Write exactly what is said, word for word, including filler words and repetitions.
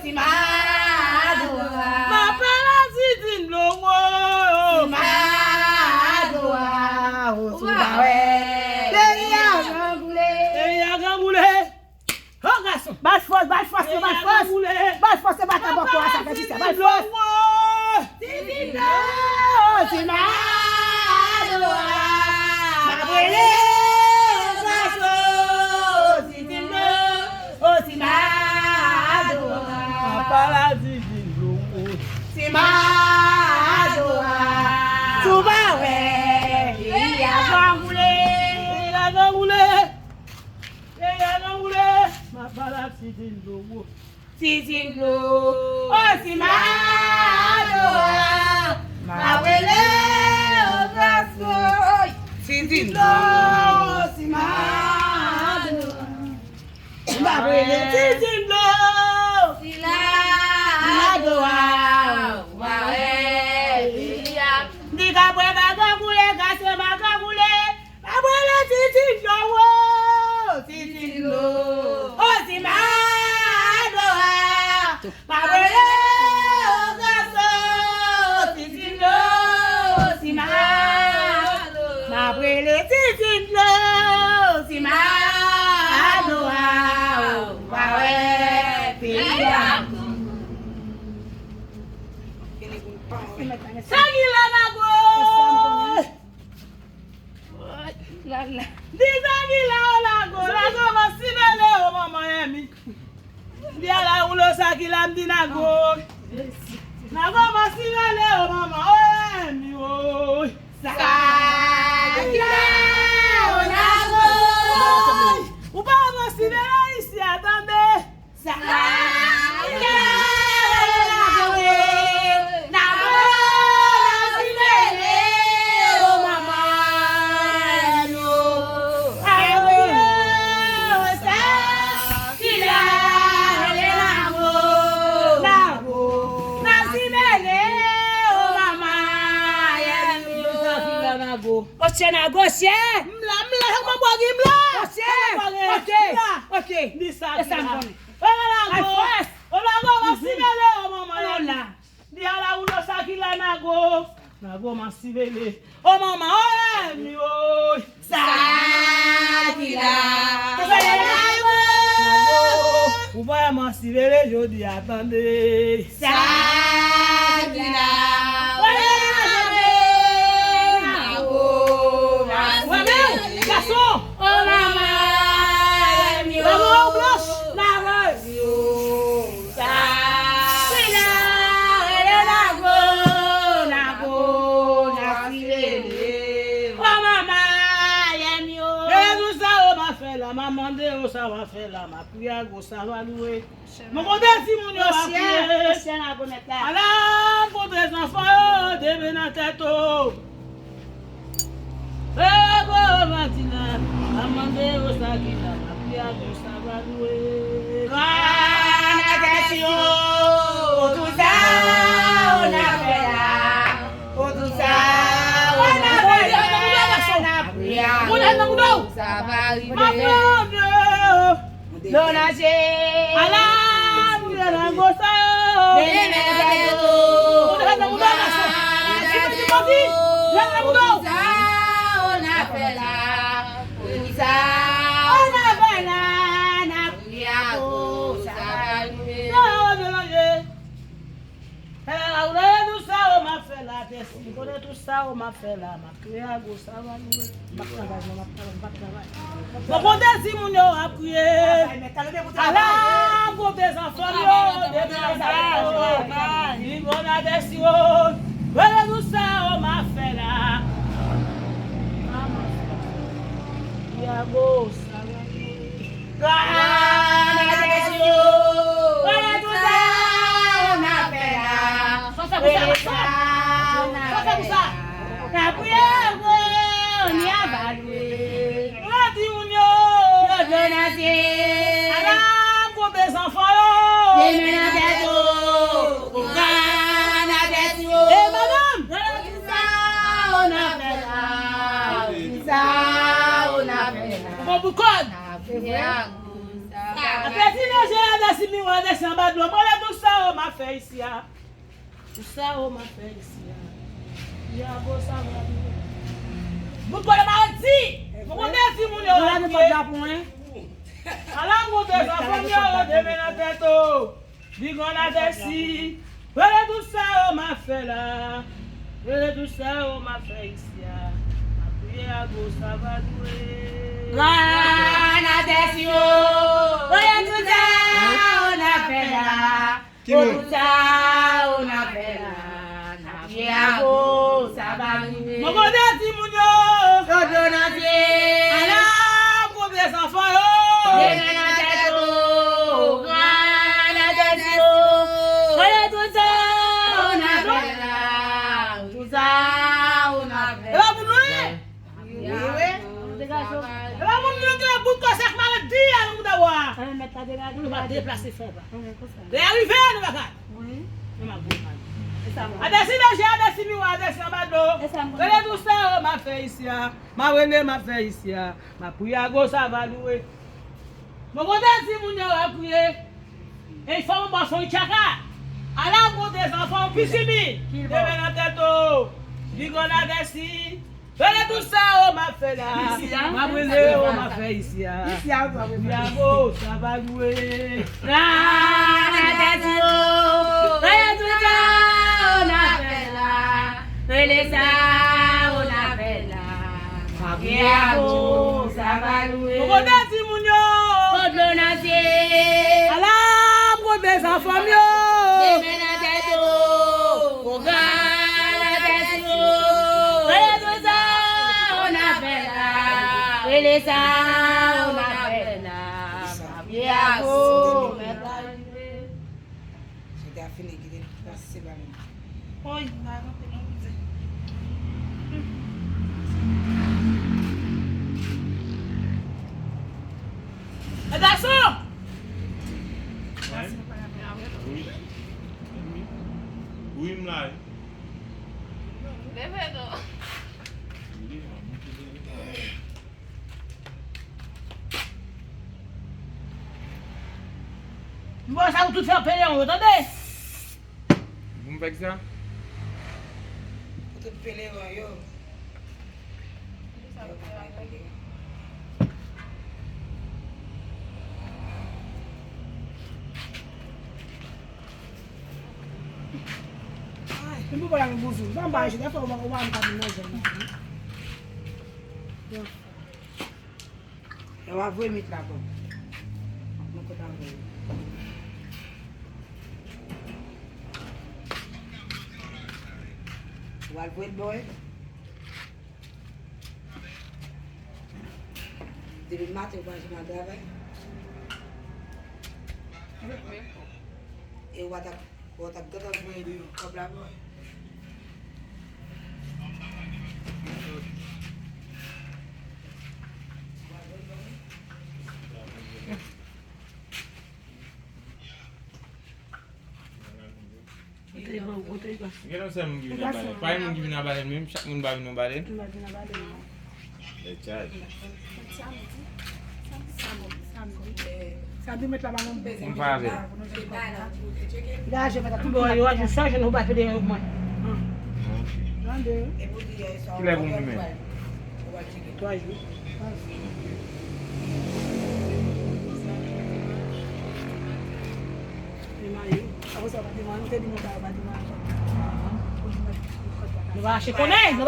Simadora. Ma pala Titidlo wo. Simadora. Ou pa wè. Peyi a grangoule. Peyi a grangoule. Oh, gason. Ba l fòs, ba l fòs, ba l fòs. Ba l fòs, se pa ta bòkò a sa fè pita. Ba l fòs. Titidlo, Simadora. Ma pale, oh, gason. Titidlo, oh, Simadora. Ma pala Titidlo. Simadora. Tou pa wè. Peyi a grangoule. Peyi a grangoule. Peyi a grangoule. Ma pala Titidlo. Titidlo. Oh, Simadora. Ma pale, oh, gason. Titidlo. Simadora. Ma pale Titidlo. Simadora. Ou pa wè. Peyi a. Di ka bwè ma grangoule, gason ma grangoule. Ma pale Titidlo wo, Titidlo. Oh, Simadora. Ma pale, oh, gason, Titidlo, Simadora. Ma pale Titidlo, Simadora. Ou pa wè, peyi a. Sa ki la Nago. Di sa ki la, o Nago, Nago, man si mele, o manman, enmi. Di ala woulo sa ki la, m di Nago. Nago, man si mele, o manman, o enmi, o. Sa ki la, o Nago. Ou pa man si mele isi a, tande. Sa ki la, o Nago. Nago, nan si mele, o manman, yo. Ayo, sa ki la, o Nago. Nago, nan si mele, o manman, yo. Sa ki la, Nago. Oche Nago, oche. M la, m la, mwen bwagi, m la. Oche, oke, oke. Di sa ki la. E sa m konnen. Ola Nago! Ola Nago, man si mele, o manman, o la. Di ala woulo sa ki la Nago. Nago, man si mele. O manman, o enmi, o. Sa ki la. Nago. Ou pa man si mele jodi a, tande. Sa ki la. Ola Nago. Nago, man si mele. Gason. O manman, yo. Manman ou blanch. Nago. Sa ki la, rele Nago, Nago, nan si mele. O manman, yo. Rele nou sa yo ma fè la, ma mande yo sa ma fè la, ma priye a gwo sa va lwe. Mwen konte timoun yo ap kriye. Ala konte zanfan yo, de men nan tèt yo. E gwo matina, a mande yo sa ki la, a priye a gwo sa va lwe. Granadès yo, pou tou sa ou nan fè la, pou tou sa ou nan fè la, n ap priye a gwo sa va rive. Donanje. Ala, mwen nan gwo sa yo. Mwen nan gwo sa yo. Mwen nan gwo sa yo. Ti pati, ti pati. Mwen nan gwo sa yo. Sa w nan fè la. Sa w nan fè la. N ap priye a gwo sa yo. Donanje. Ala, ou nan tout sa yo m ap fè la, Tèsi. Ou nan tout sa yo m ap fè la, m ap kriye a gwo sa va lwe. M ap travay, non, m ap travay, m ap travay. Bon, kote timoun yo ap kriye? Ala, kote zanfan yo, depi nan sa yo. Li bon a Tèsi yo. Ou nan tout sa yo m ap fè la. Kriye a gwo sa va lwe. Granadès yo. Wè tout sa w nan fè la. Sa w fè pou sa? Sa w fè pou sa? N ap priye gwo, ni a va lwe. Wè timoun yo. Yo donanje. Ala konte zanfan yo. De men nan tèt yo. Granadès yo. E madanm. Wè tout sa w nan fè la. Tout sa w nan fè la. Bon, pou kòd. Apeti nan je, Adèsi miwa, Adèsi anba dlo. Mwen le tout sa yo m ap fè isi a. Tout sa yo m ap fè isi a. Yago sa va di. Bout kòlè maladi. Mwen konn de timoun yo la. Ala m konte sa fanmi yo demen nan tèt ou. Big up Adèsi. Rele tout sa yo m ap fè la. Rele tout sa yo m ap fè isi a. M ap priye a gwo sa va dwe. Gran Adèsi yo. Rele tout sa yo n ap fè la. Rele tout sa yo n ap fè la. N ap priye a gwo sa va dwe. Mwen konte timoun yo. Yo do nan zye. Ala m konte zanfan yo. Demen nan tèt ou. Gran Adèsi yo. Rele tout sa yo n ap fè la. Tout sa yo n ap fè la. E pa moun nou ye? Wi, wi. E pa moun nou ye, bout kòsèk maladi a nan bouda wa. Moun nou pa deplase fè pa. Lè rive nou pa ka. Adèsi nan je, Adèsi miwa, Adèsi anba dlo. Rele tout sa yo m ap fè isi a. M ap rele, m ap fè isi a. M ap priye a gwo sa va dwe. Mwen konte timoun yo ap kriye. E fò mwen ba son tchaka. Ala m konte zanfan P C B. Demen nan tèt ou. Big up Adèsi. Rele tout sa yo m ap fè la. M ap rele yo m ap fè isi a. Isi a, wi, wi. Yago sa va dwe. Gran Adèsi yo. Rele tout sa yo n ap fè la. Rele sa yo n ap fè la. Yago sa va dwe. Mwen konte timoun yo. Kot dlo nan zye. Ala m konte zanfan m yo. Demen nan tèt ou. Pwogram nan tèt ou. Rele tout sa yo n ap fè la. Rele sa yo n ap fè la. Yago. Sante a fini kite pase ba nou. Oy, m pa rantre nan mize. E gason! Wi. Wi, m la. Leve non. M ba sa ou tout fè peleyon yo, tande? Pou m fè kisa? Pou tout peleyon yo. Ay, m pou pale avèk Bouzou. Ban m ba jete, fò ou pa, ou pa vin manje m nan. Yo va voye mit la bon. Mwen kontan voye. Ou al voye l bò, wi. Depi maten, ou pa janm al travay. E ou pa t ap Bon, w t ap gentan voye li kòb la pou mwen. Gen yon sèl moun ki vin nan balèn. Pa gen moun ki vin nan balèn menm, chak moun pa vin nan balèn. Lè tchaj. Samdi, samdi, samdi. Samdi, met la pa nan bezwen. M pa avè. Gaje, met la tout. Bon, yo ajoute sa, je nou pa fè de mwen. Tande. Kilè pou m limen? Twa jou. Nou pa achte konnen, nou pa